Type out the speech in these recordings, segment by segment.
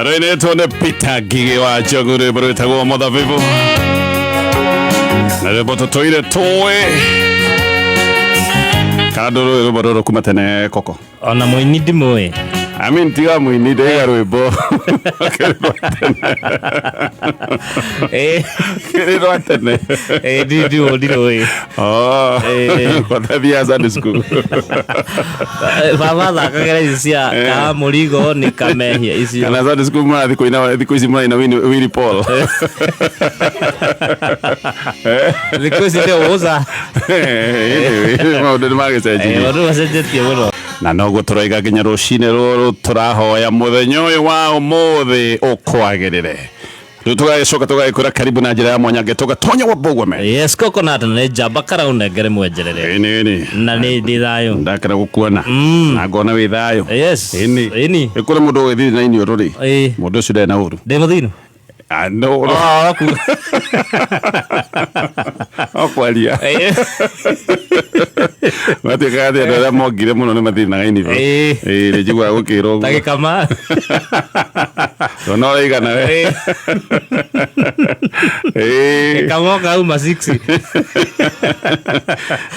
Rũinĩtwo nĩ Peter Ngigĩ wa Njogu, rwĩmbo rwĩtagwo Mũthabibũ, na rwĩmbo tũtũire tũĩ kandũ rũĩ rwĩmbo rũrũ kuma tene koko. Ona mũini ndimũĩ. I mean, tiga mũini, ndĩga rwĩmbo. Kĩrĩ rwa tene. Ndirũĩ. Oh, kwa Sunday school. Baba athakagĩra ici cia ka mũrigo nĩ kamehia icio. Kana Sunday school marathi kũina thikũ ici maraina Willy Paul. Thikũ ici nĩ ũca. Maũndũ nĩ magĩcenjirie. Maũndũ macenjetie mũno. Na noguo tũroiga nginya rũcinĩ rũrũ, tũrahoya mũthenya ũyũ wa ũmũthĩ ũkwagĩrĩre. Rĩu tũgagĩcoka tũgagĩkwĩra karibu na njĩra ya mwanya ngĩtũga Tonya wa Bogweme. Yes, coconut na nĩ njamba karau nengere mwenjerere. Ĩni ĩni. Na nĩ ndĩ thayũ. Ndakena gũkuona na ngona wĩ thayũ. Yes. Ĩni. Ĩni. Ĩ kũrĩ mũndũ ũgĩthiĩ na iniũrũ rĩ, mũndũ ũcio ndarĩ na ũru. Ndĩ mũthinu. Ah, no, no. Oh, ku. No kwaria. Matuĩkaga atĩ andũ arĩa mongire mũno nĩ mathinaga iniũrũ. Ĩĩ, nĩ njiguaga gũkĩrwo ũguo. Ta gĩkama. To no ũraigana we. Ĩĩ. Gĩkama kauma 6.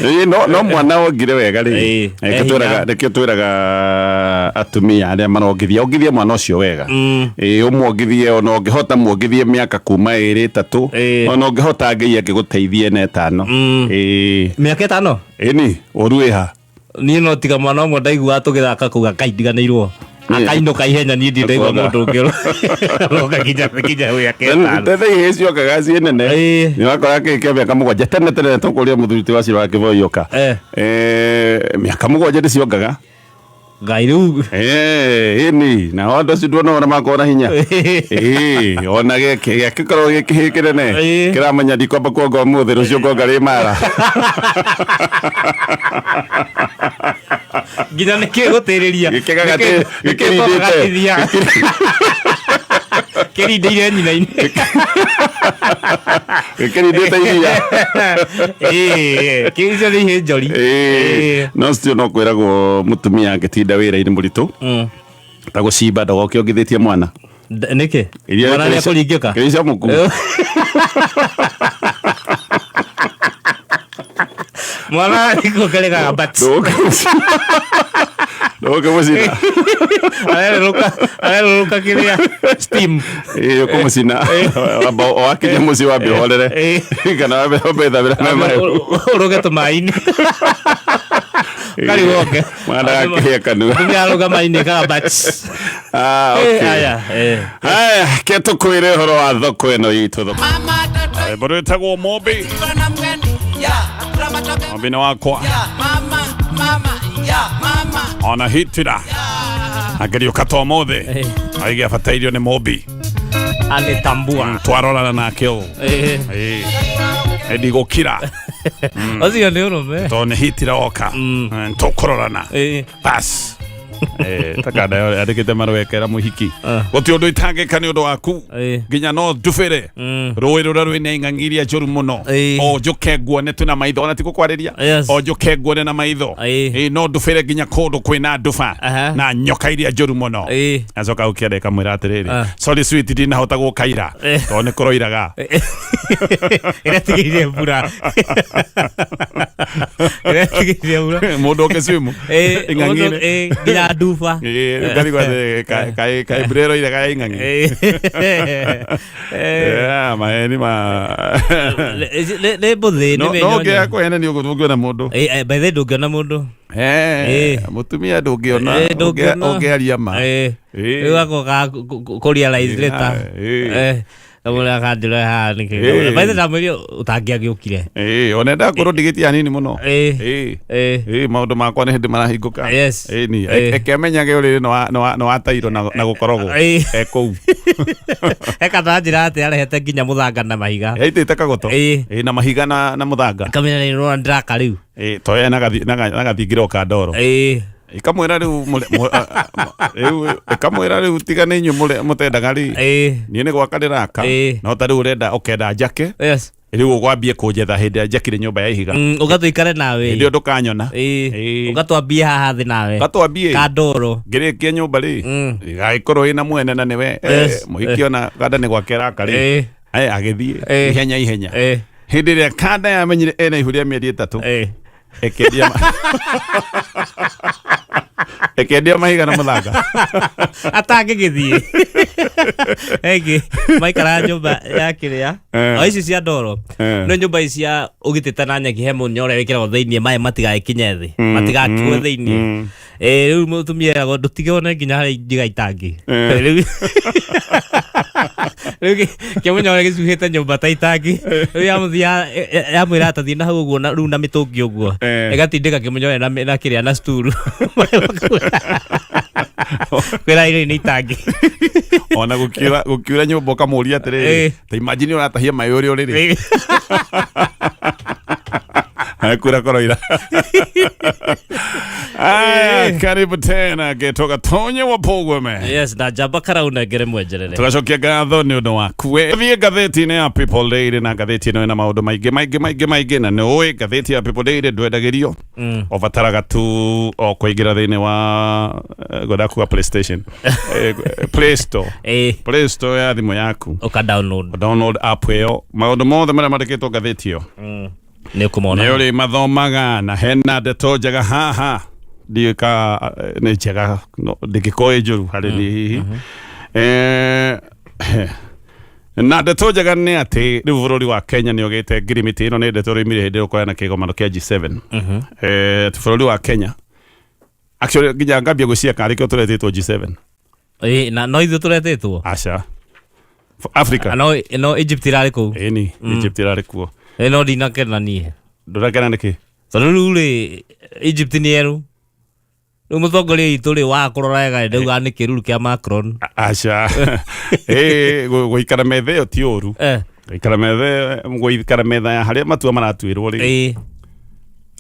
Ĩĩ, no mwana wongire wega rĩ, Ĩĩ, nĩkĩo twĩraga ehinya. nĩkĩo twĩraga atumia arĩa marongithia, ongithie mwana ũcio wega. Ĩĩ, ũmuongithie, ona ũngĩhota muongithie mĩaka kuma 2, 3, ona ũngĩhota Ngai angĩgũteithie na 5. Ĩĩ. Mĩaka 5? Ĩni, ũru wĩha? Niĩ no tiga mwana ũmwe ndaiguaga tũgĩthaka kuga Ngai ndiganĩirwo. Akainũka ihenya, niĩ ndirĩ ndaigua mũndũ ũngĩ ũroka kinya mĩaka 5. Tene ihĩĩ ciokaga ciĩ nene. Nĩ wakora kĩhĩĩ kĩa mĩaka 7 tene tene tũkũria mũthuri ti wacio wa Kĩboi oka. Mĩaka 7 nĩciongaga. Ngai rĩu. Ĩni, na andũ acio nduona ũrĩa makoragwo na hinya. Ĩĩ, ona gĩkĩ gĩakĩkorwo gĩ kĩhĩĩ kĩnene kĩramenya ndikwamba kuonga ũmũthĩ, rũciũ ngonga rĩ mara. Nginya nĩ kĩ gũtĩrĩria. Gĩkĩgaga gĩkĩrindĩte. Kĩrindĩire nyina-inĩ. Gĩkĩrindĩte iria. Ĩĩ, kĩ icio nĩ ihĩĩ njori. Ĩĩ. No still no kwĩragwo mũtumia angĩtinda wĩra-inĩ mũritũ ta gũcimba, ndogoke ongithĩtie mwana. Nĩkĩ? Iria Mwana nĩ akũringĩka. Kĩrĩ icamuku. Mwana arĩkuongerekaga but. Ndogoke mũcina. Arerũrũka, arerũrũka kĩrĩa steam. Ĩĩ, ũkũmũcina. Wamba wakinya mũciĩ wambe ũhorere. Kana wambe wambe wĩthambĩre maĩ mahehu. Ũrũge tũmaĩ-inĩ. Karigwo onge. Mwana ndagakĩhĩa kanua. Mũtumia arũga maĩ-inĩ kaga but. Ah, okay. Aya, eh. Haya, ke tũkwĩre ũhoro wa thoko ĩno itũ thoko. Rwĩmbo rwĩtagwo Mũmbi. Mũmbi nĩ wakwa. Ona hitira. Angĩriũka ta ũmũthĩ. Aige abatairio nĩ Mũmbi. Anitambua. Twarorana nake ũũ. Ĩĩ. Ndigũkira. Ũcio nĩ ũrũme. Tondũ nĩ hitira oka. Tũkũrorana. Bas. Takanda yandĩkĩte marũa ekera mũhiki, gũtirĩ ũndũ itangĩka nĩ ũndũ waku, nginya no ndubĩre rũĩ rũrĩa rwĩna ing'ang'i iria njũru mũno, o njũke nguone tu na maitho, ona ti gũkwarĩria, o njũke nguone na maitho. Ĩĩ, no ndubĩre nginya kũndũ kwĩna nduba na nyoka iria njũru mũno. Acoka gũkĩenda ĩkamwĩra atĩrĩrĩ, sorry sweet, ndinahota gũkaira tondũ nĩ kũroiraga. Ĩretigĩire mbura. Ĩretigĩire mbura. Mũndũ ũngĩswimu ing'ang'i-inĩ. Nginya nduba. Ĩĩ, ũkarigwo atĩ kaĩ mbura ĩroiraga ya ing'ang'i. Yeah, maheni ma Nĩ mbũthĩ, nĩ no mĩnyonyo. ũngĩaga kũhena nĩ ũguo ndũngĩona mũndũ. By the way, ndũngĩona mũndũ. Mũtumia ndũngĩona. Ndũngĩona. Ũngĩaria ma. Rĩu agoka kũ realize later. Kamũra akanjĩra haha nĩkĩ. By the way, ndamwĩrire ũtangĩagĩũkire. Ĩĩ, ona endaga kwĩrwo ndigĩtie hanini mũno. Ĩĩ. Ĩĩ, maũndũ makwa nĩ hĩndĩ marahingũka. Ĩni, eke amenyage ũrĩrĩ nĩ watairwo na gũkorogwo. E kũu. Eka ta njĩra atĩ arehete nginya mũthanga na mahiga. Yaitĩte kagoto. Ĩĩ, na mahiga na mũthanga. Kamenya nĩ ũrona ndĩraka rĩu. Ĩĩ, to ye na gathingĩro ka ndoro. Ikamwĩra rĩu rĩu ikamwĩra rĩu tiga nĩ inyuĩ mũtendaga rĩ. Niĩ nĩ gwaka ndĩraka. No ta rĩu ũrenda ũkenda njake. Rĩu ũgwambie kũnjetha hĩndĩ ĩrĩa njakire nyũmba ya ihiga. Ũgatũikare nawe. Hĩndĩ ĩyo ndũkanyona. Ĩĩ. Ũgatwambie haha thĩ nawe. Gatwambie. Kandoro. Ngĩrĩkia nyũmba rĩ, gagĩkorwo ĩna mwene na nĩwe mũhiki ona kanda nĩ gwake raka rĩ, agĩthiĩ ihenya ihenya. Hĩndĩ ĩrĩa kanda yamenyire ena ihu rĩa mĩeri 3, ĩkĩendia mahiga na mũthanga. Atangĩgĩthiĩ ĩngĩ maikaraga nyũmba ya kĩrĩa o ici cia ndoro, no nyũmba ici cia ũgitĩte na nyeki, he mũnyore wĩkĩragwo thĩiniĩ maĩ matigagĩkinye thĩ, matigakue thĩiniĩ. Rĩu mũtumia eragwo ndũtige one nginya harĩa njiga itangi. Rĩu kĩmũnyore gĩcuhĩte nyũmba ta itangi, rĩu yamũthia yamwĩra atathiĩ na hau ũguo na rĩu na mĩtũngi ũguo, ĩgatindĩka kĩmũnyore na kĩrĩa na sturu kwĩra irĩ nĩ itangi. Ona gũkiura nyũmba ũkamũria atĩrĩrĩ, ta imagine ũratahia maĩ ũrĩa ũrĩrĩ. Kura koroira. Aya, karibu tena getoka Tonye wa Pogweme. Yes, na njamba karaunengere mwenjerere. Tugacokia ngatho nĩ ũndũ waku. We thiĩ ngathĩti-inĩ ya People Daily, na ngathĩti ĩno ĩna maũndũ maingĩ maingĩ maingĩ maingĩ, na nĩ ũĩ ngathĩti ya People Daily ndwendagĩrio, ũbataraga tu o kũingĩra thĩinĩ wa ngwenda kuga PlayStation, Play Store, Play Store ya thimũ yaku, ũka download. Download app ĩyo, maũndũ mothe marĩa mandĩkĩtwo ngathĩti ĩyo nĩ ũkũmona. Nĩ ũrĩ mathomaga, na hena ndeto njega haha, ndiũĩ ka nĩ njega, no, ndĩngĩkorwo ĩ njũru harĩ niĩ hihi. Na ndeto njega nĩ atĩ rĩu bũrũri wa Kenya nĩ ũgĩte ngirimiti. Ĩno nĩ ndeto rĩumire hĩndĩ ĩyo kũrĩ na kĩgomano kĩa G7. Atĩ bũrũri wa Kenya actually, nginya ngambia gwĩciria karĩ kĩo tũretĩtwo G7. Ĩĩ, na no ithuĩ tũretĩtwo? Aca, Africa. No Egypt irarĩ kũu. Ĩni, Egypt ĩrarĩ kuo. Ĩĩ, no ndinakena niĩ. Ndũrakena nĩkĩ? Tondũ rĩu rĩ, Egypt nĩ erũ, rĩu mũtongoria witũ rĩ wa kũrora wega ndauga nĩ kĩruru kĩa Macron. Aca, gũikara metha ĩyo ti ũru. Gũikara metha ya harĩa matua maratuĩrwo rĩ,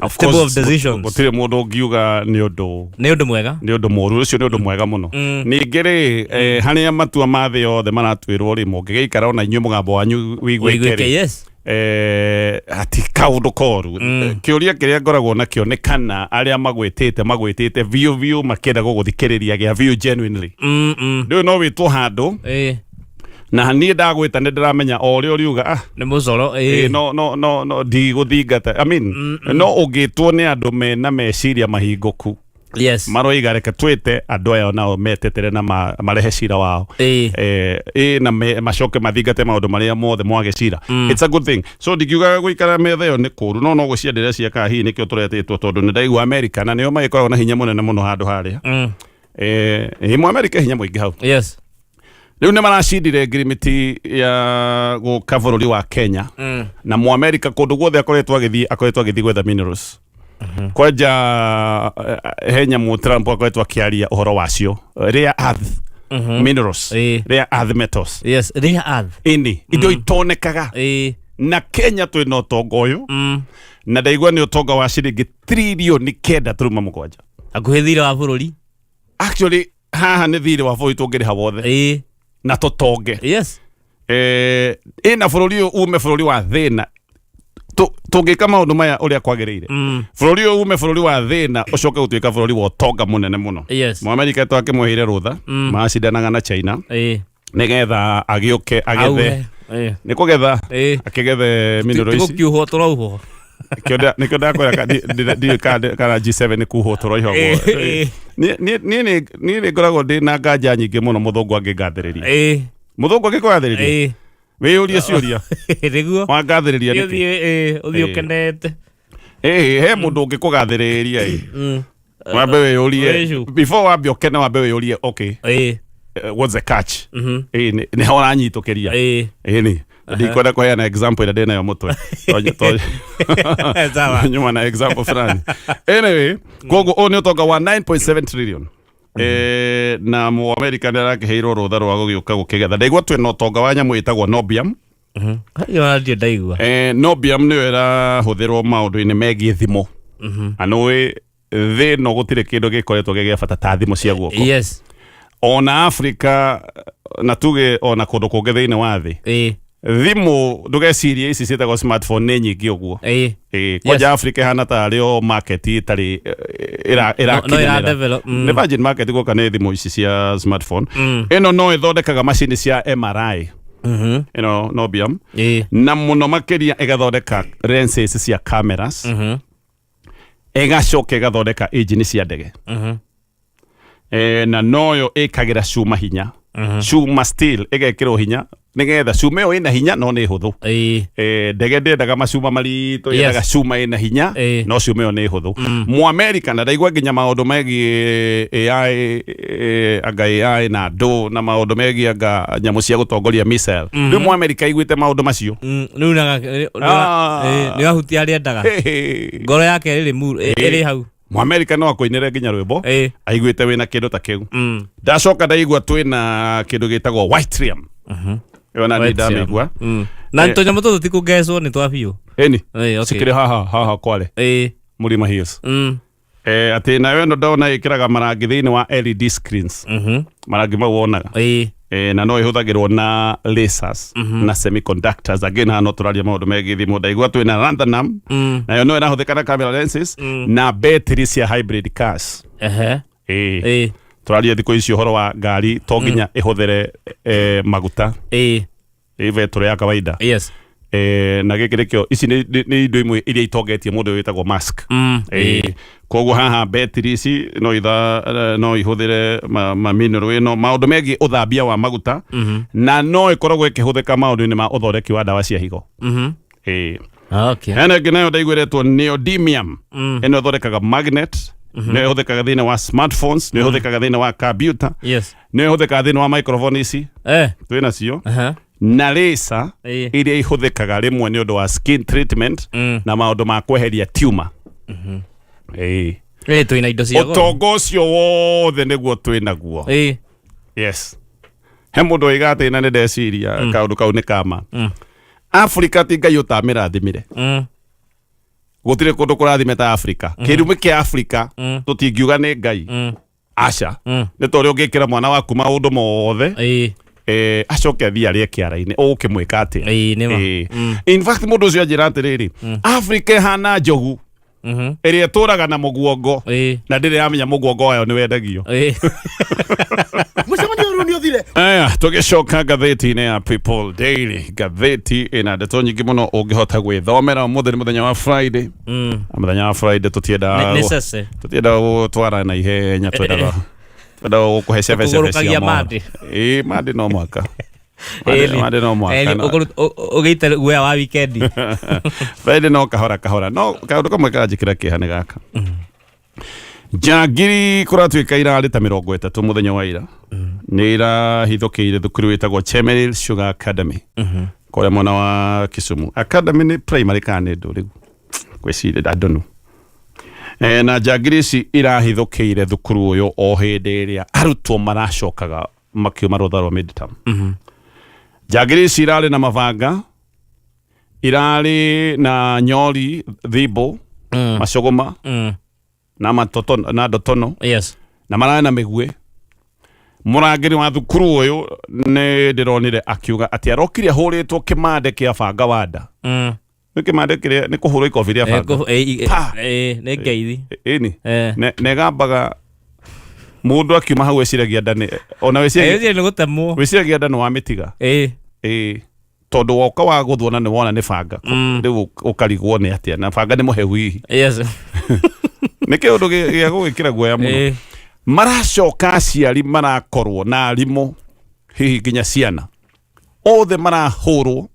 of Table course, of decisions. Gũtirĩ mũndũ ũngiuga nĩ ũndũ Nĩ ũndũ mwega. Nĩ ũndũ mũru, ũcio nĩ ũndũ mwega mũno. Ningĩ rĩ, harĩa matua ma thĩ yothe maratuĩrwo rĩ, mũngĩgĩikara ona inyuĩ mũgambo wanyu wĩiguĩke Ũiguĩke rĩ, hati kaũndũ koru. Kĩũria kĩrĩa ngoragwo nakĩo nĩ kana arĩa magwĩtĩte biũ biũ makĩenda gũgũthikĩrĩria gĩa biũ genuinely. Rĩu no wĩtwo handũ, na niĩ ndagwĩta nĩ ndĩramenya o ũrĩa ũriuga, ah, Nĩ mũcoro. No ndigũthingata, I mean, no ũngĩtwo nĩ andũ mena meciria mahingũku, maroiga reke twĩte andũ aya nao metetere na marehe cira wao, na macoke mathingate maũndũ marĩa mothe mwage cira, it's a good thing. So ndingiuga gũikara metha ĩyo nĩ kũũru, no gwĩciria ndĩreciria kana hihi nĩkĩo tũretĩtwo, tondũ nĩ ndaigua America na nĩo magĩkoragwo na hinya mũnene mũno handũ harĩa. Mũ America hinya mũingĩ hau. Rĩu nĩ maracindire ngirimiti ya gũka bũrũri wa Kenya, na mu America kũndũ guothe akoretwo agĩthiĩ gwetha minerals kwanja. He nyamũ Trump akoretwo akĩaria ũhoro wacio, rare earth minerals, rare earth metals. Yes, rare earth. Ini indo itonekaga, na Kenya twĩna ũtonga ũyũ, na ndaigua nĩ ũtonga wa ciringi 9.7 trillion. Hakuhĩ thirĩ wa bũrũri. Actually haha nĩ thirĩ wa bũrũri tũngĩrĩha wothe na tũtonge. Ĩna bũrũri ũyũ ume bũrũri wa thĩna. Tũngĩka maũndũ maya ũrĩa kwagĩrĩire, bũrũri ũyũ ume bũrũri wa thĩna ũcoke gũtuĩka bũrũri wa ũtonga mũnene mũno. Mũamerika twakĩmũheire rũtha, macindanaga na China, nĩgetha agĩũke agethe. Auhe. Nĩ kũgetha, akĩgethe mineral ici. Tigũkiuhwo tũrauhwo. Nĩkĩo ndakwĩra ndiũĩ kana G7 nĩ kuhwo tũroihagwo. Niĩ nĩ ngoragwo ndĩ na nganja nyingĩ mũno mũthũngũ angĩngathĩrĩria. Mũthũngũ angĩkũgathĩrĩria, wĩyũrie ciũria. Nĩguo. Wangathĩrĩria nĩkĩ? Ũthiĩ ũkenete. Ĩĩ, he mũndũ ũngĩkũgathĩrĩria ĩ, wambe wĩyũrie. Wĩcu. Before wambe ũkene, wambe wĩyũrie, okay, what's the catch? Ĩĩ, nĩ ho ũranyitũkĩria. Ĩĩ, nĩ ndikwenda kũheana example ĩrĩa ndĩnayo mũtwe. Sawa. Nyuma na example fulani. Anyway, koguo ũyũ nĩ ũtonga wa 9.7 trillion. Na mũamerika nĩ arakĩheirwo rũtha rwa gũgĩũka gũkĩgetha. Ndaigua twĩna ũtonga wa nyamũ ĩtagwo niobium. Ĩyo ndirĩ ndaigua. Niobium nĩyo ĩrahũthĩrwo maũndũ-inĩ megiĩ thimũ, na nĩũĩ thĩ ĩno gũtirĩ kĩndũ gĩkoretwo gĩ gĩa bata ta thimũ cia guoko. Ona Afrika, na tuge ona kũndũ kũngĩ thĩinĩ wa thĩ. Thimũ ndũgecirie ici ciĩtagwo smartphone nĩ nyingĩ ũguo. Ĩĩ, kwanja Africa ĩhana tarĩ o market ĩtarĩ No ĩrakinyanĩra. ĩra develop. Nĩ virgin market guoka nĩ thimũ ici cia smartphone. Ĩno no ĩthondekaga macini cia MRI. Ĩno Nobium. Na mũno makĩria ĩgathondeka lenses cia cameras. Ĩgacoka ĩgathondeka engine cia ndege. Na noyo ĩkagĩra cuma hinya. Cuma steel ĩgekĩrwo hinya nĩgetha cuma ĩyo ĩna hinya no nĩ hũthũ. Ndege ndĩendaga macuma maritũ, yendaga cuma ĩna hinya no cuma ĩyo nĩ hũthũ. Mũamerika na ndaigua nginya maũndũ megiĩ AI, anga AI na andũ na maũndũ megiĩ anga nyamũ cia gũtongoria missile. Rĩu Mũamerika aiguĩte maũndũ macio. Rĩu nĩ ahutia harĩa endaga. Ngoro yake ĩrĩ hau. Mũamerika no akũinĩre nginya rwĩmbo aiguĩte wĩna kĩndũ ta kĩu. Ndacoka ndaigua twĩna kĩndũ gĩtagwo Yttrium. Ĩyo na Yttrium. ndamĩigua. Na tũnyamũ tũtũ ti kũngecwo nĩ twa biũ. Ĩni. Okay. Cikĩrĩ haha haha Kwale. Mũrima Hills. Atĩ nayo ĩno ndona ĩkĩraga marangi thĩinĩ wa LED screens. Marangi mau wonaga. Na no ĩhũthagĩrwo na lasers na semiconductors. Again haha no tũraria maũndũ megiĩ thimũ. Ndaigua twĩna lanthanum. Nayo no ĩrahũthĩka na camera lenses na battery cia hybrid cars. Tũraria thikũ ici ũhoro wa ngari to nginya ĩhũthĩre maguta. Ĩ betũrũ ya kawaida. Na gĩkĩ nĩkĩo ici nĩ indo imwe iria itongetie mũndũ wĩtagwo Musk. Koguo haha betiri ici no itha no ihũthĩre ma mineral ĩno maũndũ megiĩ ũthambia wa maguta na no ĩkoragwo ĩkĩhũthĩka maũndũ-inĩ ma ũthondeki wa ndawa cia higo. Hena ĩngĩ nayo ndaiguĩretwo neodymium. Ĩno ĩthondekaga magnet, nĩyo ĩhũthĩkaga thĩinĩ wa smartphones, nĩyo ĩhũthĩkaga thĩinĩ wa computer, nĩyo ĩhũthĩkaga thĩinĩ wa microphone ici twĩ nacio. Na laser iria ihũthĩkaga rĩmwe nĩ ũndũ wa skin treatment na maũndũ ma kweheria tumor. Twĩna indo cia goro. Ũtonga ũcio wothe nĩguo twĩ naguo. Yes. He mũndũ oiga atĩ na nĩ ndeciria kaũndũ kau nĩ kama. Africa ti Ngai ũtamĩrathimire. Gũtirĩ kũndũ kũrathime ta Africa. Kĩrumi kĩa Africa tũtingiuga nĩ Ngai. Aca. Nĩ ta ũrĩa ũngĩkĩra mwana waku maũndũ mothe. Acoke athiĩ arĩe kĩara-inĩ ũgũkĩmwĩka atĩa? Nĩ ma. In fact mũndũ ũcio anjĩra atĩrĩrĩ, Africa ĩhana njogu ĩrĩa ĩtũraga na mũguongo na ndĩrĩ yamenya mũguongo wayo nĩ wendagio. Mũcemanio rĩu nĩ ũthire. Aya, tũgĩcoka ngathĩti-inĩ ya People Daily, ngathĩti ĩna ndeto nyingĩ mũno ũngĩhota gwĩthomera. Ũmũthĩ nĩ mũthenya wa Friday. Mũthenya wa Friday tũtiendaga Nĩ cece. Tũtiendaga gũtwara na ihenya, twendaga gũkũhe cebe cebe cia Tũkũgũrũkagia mohoro. Monday. Ĩĩ, Monday no mũhaka. Monday no mũhaka. Ũgĩite guoya wa weekend. Friday no kahora kahora. No kaũndũ kamwe karanjĩkĩra kĩeha nĩ gaka. Njangiri kũratuĩka irarĩ ta 30 mũthenya wa ira. Nĩ irahithũkĩire thukuru wĩtagwo Chemelil Sugar Academy. Kũrĩa mwena wa Kisumu. Academy nĩ primary kana nĩ ndũ rĩu? Ngwĩciria, I don't know. Na njangiri ici irahithũkĩire thukuru ũyũ o hĩndĩ ĩrĩa arutwo maracokaga makiuma rũtha rwa midterm. Njangiri ici irarĩ na mabanga, irarĩ na nyori, thimbo, macũgũma, na matoto, na ndotono. Na mararĩ na mĩguĩ. Mũrangĩri wa thukuru ũyũ nĩ ndĩronire akiuga atĩ arokire ahũrĩtwo kĩmande kĩa banga wa nda. Nĩ kĩmande kĩrĩa nĩ kũhũrwo ikobi rĩa banga. Pa! Nĩ ngeithi. Ĩni. Na ĩgambaga mũndũ akiuma hau eciragia nda nĩ, ona wĩciragia Ĩcio nĩ gũtemwo. Wĩciragia nda nĩ wamĩtiga. Tondũ woka wa gũthwo na nĩ wona nĩ banga. Rĩu ũkarigwo nĩ atĩa na banga nĩ mũhehu hihi. Nĩ kĩũndũ gĩa gũgĩkĩra guoya mũno. Maracoka aciari marakorwo na arimũ hihi nginya ciana. Othe marahũrwo.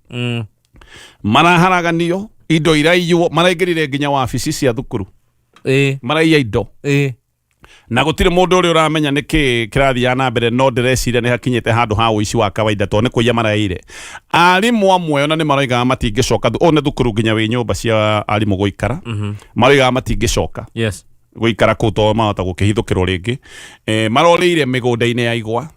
Maraharaganio indo iraiywo, maraingĩrire nginya wabici cia thukuru. Maraiya indo. Na gũtirĩ mũndũ ũrĩa ũramenya nĩ kĩ kĩrathiaga na mbere, no ndĩreciria nĩ hakinyĩte handũ ha ũici wa kawaida tondũ nĩ kũiya maraiyire. Arimũ amwe ona nĩ maroigaga matingĩcoka ũũ nĩ thukuru nginya wĩ nyũmba cia arimũ gũikara. Maroigaga matingĩcoka. Gũikara kũu tondũ mahota gũkĩhithũkĩrwo rĩngĩ. Marorĩire mĩgũnda-inĩ ya igwa.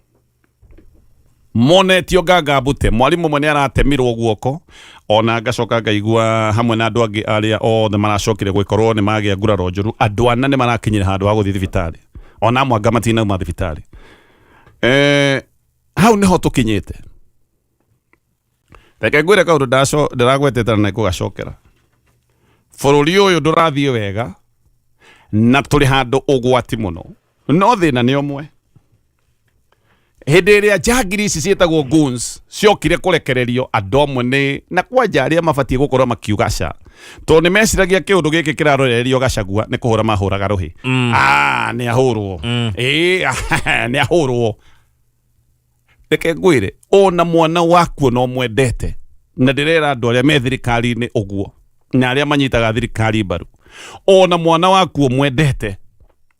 Monetio nganga mbute. Mwarimũ ũmwe nĩ aratemirwo guoko, ona ngacoka ngaigua hamwe na andũ angĩ arĩa othe maracokire gũkorwo nĩ magĩa nguraro njũru. Andũ ana nĩ marakinyire handũ ha gũthiĩ thibitarĩ, ona amwe anga matinauma thibitarĩ. Hau nĩho tũkinyĩte. Reke ngwĩre kaũndũ ndĩragwetete na nĩngũgacokera. Bũrũri ũyũ ndũrathiĩ wega na tũrĩ handũ ũgwati mũno, no thĩna nĩ ũmwe. Hĩndĩ ĩrĩa njangiri ici ciĩtagwo goons ciokire kũrekererio andũ amwe nĩ na kwanja arĩa mabatiĩ gũkorwo makiuga ca, tondũ nĩ meciragia kĩũndũ gĩkĩ kĩrarorererio Gachagua nĩ kũhũra mahũraga rũhĩ. Ah, nĩ ahũrwo. Ĩĩ, nĩ ahũrwo. Reke ngwĩre, ona mwana waku no mwendete, na ndĩrera andũ arĩa me thirikari-inĩ ũguo na arĩa manyitaga thirikari mbaru, ona mwana waku ũmwendete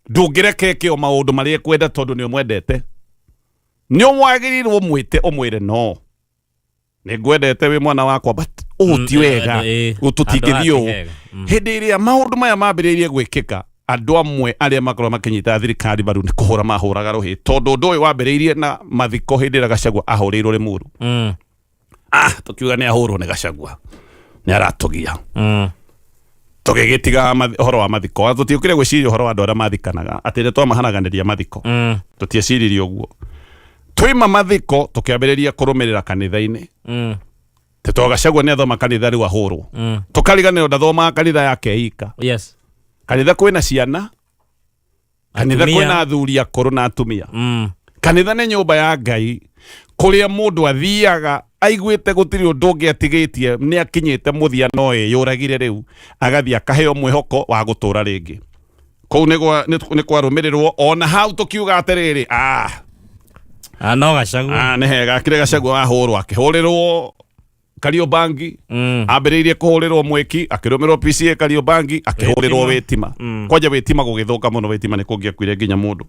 ndũngĩreke eke o maũndũ marĩa ekwenda tondũ nĩ ũmwendete. Nĩ wagĩrĩirwo ũmwĩte ũmwĩre no nĩ ngwendete wĩ mwana wakwa, but ũũ ti wega, tũtingĩthiĩ ũũ. Hĩndĩ ĩrĩa maũndũ maya mambĩrĩirie gwĩkĩka, andũ amwe arĩa makorwo makĩnyita thirikari mbaru nĩ kũhũra mahũraga rũhĩ, tondũ ũndũ ũyũ wambĩrĩirie na mathiko hĩndĩ ĩrĩa Gachagua ahũrĩirwo Limuru. Tũkiuga nĩ ahũrwo nĩ Gachagua, nĩ aratũgia. Tũgĩgĩtiga ũhoro wa mathiko, tũtiũkire gwĩciria ũhoro wa andũ arĩa mathikanaga atĩ rĩrĩa twamaharaganĩria mathiko. Tũtieciririe ũguo. Twaima mathiko tũkĩambĩrĩria kũrũmĩrĩra kanitha-inĩ. Tondũ Gachagua nĩ athoma kanitha rĩu ahũrwo. Tũkariganĩrwo ndathomaga kanitha yake ika. Kanitha kwĩna ciana, kanitha Atumia. kwĩna athuri akũrũ na atumia. Kanitha nĩ nyũmba ya Ngai kũrĩa mũndũ athiaga aiguĩte gũtirĩ ũndũ ũngĩ atigĩtie, nĩ akinyĩte mũthia no eyũragire rĩu, agathiĩ akaheo mwĩhoko wa gũtũra rĩngĩ. Kũu nĩ kwarũmĩrĩrwo ona hau tũkiuga atĩrĩrĩ, No Gachagua. Nĩ hega akĩrĩ Gachagua wahũrwo, akĩhũrĩrwo Kariobangi. Ambĩrĩirie kũhũrĩrwo mwĩki, akĩrũmĩrwo PCA Kariobangi, akĩhũrĩrwo Wĩtima. Kwanja Wĩtima gũgĩthũka mũno, Wĩtima nĩ kũngĩakuire nginya mũndũ.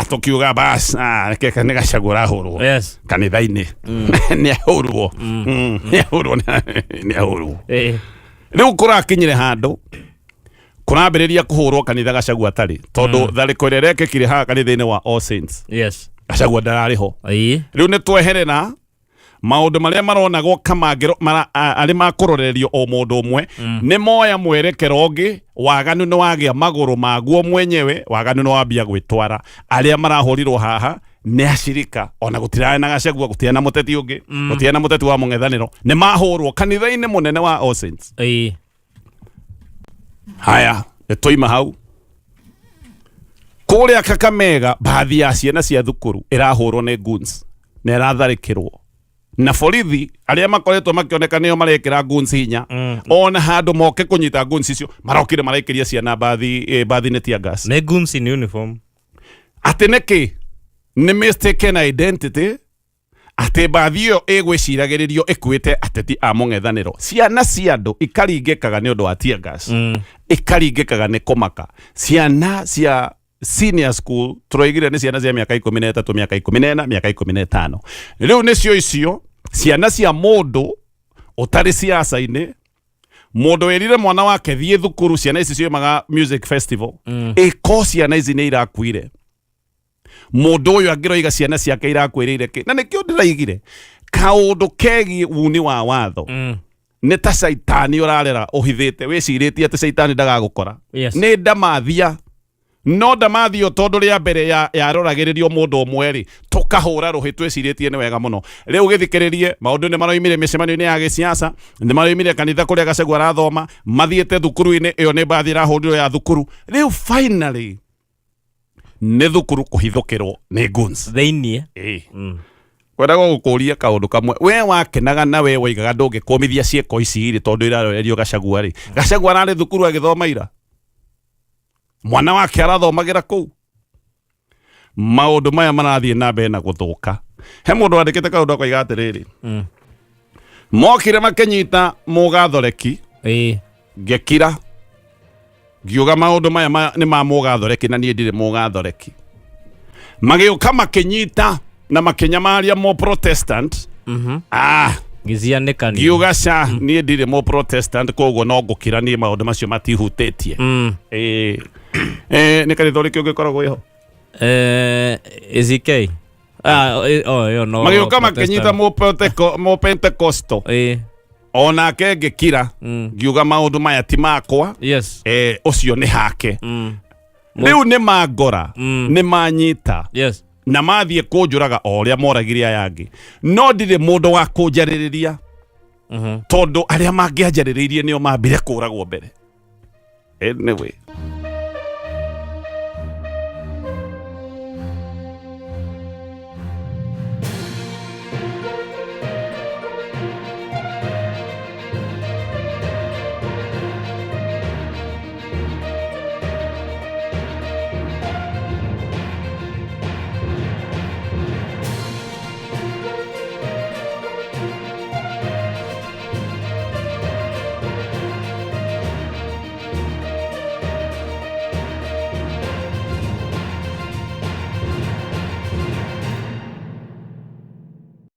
Tũkiuga bas, reke nĩ Gachagua ũrahũrwo. Kanitha-inĩ. Nĩ ahũrwo. Nĩ ahũrwo, nĩ ahũrwo. Rĩu kũrakinyire handũ kũrambĩrĩria kũhũrwo kanitha Gachagua atarĩ, tondũ tharĩko ĩrĩa ĩrekĩkire haha kanitha-inĩ wa All Saints, Gachagua ndararĩ ho. Rĩu nĩ tweherera maũndũ marĩa maronagwo kamangĩro arĩ ma kũrorerio o mũndũ ũmwe, nĩ moya mwerekero ũngĩ. Waganu nĩ wagĩa magũrũ maguo mwenyewe, waganu nĩ wambia gwĩtwara. Arĩa marahũrirwo haha nĩ acirika, ona gũtirarĩ na Gachagua, gũtirarĩ na mũteti ũngĩ, gũtirarĩ na mũteti wa mũng'ethanĩro, nĩ mahũrwo kanitha-inĩ mũnene wa All Saints. Haya, nĩ twaima hau kũrĩa Kakamega, baadhi ya ciana cia thukuru ĩrahũrwo nĩ goons na ĩratharĩkĩrwo na borithi arĩa makoretwo makĩoneka nĩo marekĩra goons hinya. Ona handũ moke kũnyita goons icio, marokire maraikĩria ciana bathi nĩ tear gas. Nĩ goons in uniform. Atĩ nĩkĩ? Nĩ mistaken identity, atĩ mbathi ĩyo ĩgwĩciragĩrĩrio ĩkuĩte ateti a mũng'ethanĩro. Ciana cia andũ ikaringĩkaga nĩ ũndũ wa tear gas, ikaringĩkaga nĩ kũmaka. Ciana cia senior school tũroigire nĩ ciana cia mĩaka 13, mĩaka 14, mĩaka 15. Rĩu nĩcio icio ciana cia mũndũ ũtarĩ siasa-inĩ, mũndũ wĩrire mwana wake thiĩ thukuru, ciana ici ciumaga music festival. Ĩko ciana ici nĩ irakuire. Mũndũ ũyũ angĩroiga ciana ciake irakuĩrĩire kĩ? Na nĩkĩo ndĩraigire kaũndũ kegiĩ wuni wa watho. Nĩ ta caitani ũrarera ũhithĩte, wĩcirĩtie atĩ caitani ndagagũkora. Nĩ ndamathia, no ndamathia tondũ rĩa mbere yaroragĩrĩrio mũndũ ũmwe rĩ, tũkahũra rũhĩ twĩcirĩtie nĩ wega mũno. Rĩu gĩthikĩrĩrie, maũndũ nĩ maroimire mĩcemanio-inĩ ya gĩsiasa, nĩ maroimire kanitha kũrĩa Gachagua arathoma, mathiĩte thukuru-inĩ ĩyo nĩ mbathi ĩrahũrirwo ya thukuru. Rĩu finally nĩ thukuru kũhithũkĩrwo nĩ goons thĩiniĩ. Ĩĩ. Kwendaga gũkũria kaũndũ kamwe, we wakenaga na we woigaga ndũngĩkũmithia ciĩko ici rĩ, tondũ irarorerio Gachagua rĩ, Gachagua ararĩ thukuru agĩthoma ira, mwana wake arathomagĩra kũu. Maũndũ maya marathiĩ na mbere na gũthũka. He mũndũ wandĩkĩte kaũndũ akoiga atĩrĩrĩ, mokire makĩnyita mũgathoreki, ngĩkira ngiuga maũndũ maya nĩ ma mũgathoreki na niĩ ndirĩ mũgathoreki. Magĩũka makĩnyita na makĩnyamaria mũ Protestant. Gĩcianĩkani. Ngiuga ca, niĩ ndirĩ mũ Protestant, koguo no ngũkira, niĩ maũndũ macio matihutĩtie. Ĩĩ. Nĩ kanitha ũrĩkũ ũngĩkoragwo wĩho? ACK. Oh, ĩyo no Magĩũka Protestant. makĩnyita mũ Pentecostal. Onake ngĩkira, ngiuga maũndũ maya ti makwa. Ũcio nĩ hake. Rĩu nĩ mangora, nĩ manyita. Na mathiĩ kũnjũraga o ũrĩa moragire aya angĩ, no ndirĩ mũndũ wa kũnjarĩrĩria, tondũ arĩa mangĩanjarĩrĩirie nĩo mambire kũragwo mbere. Anyway,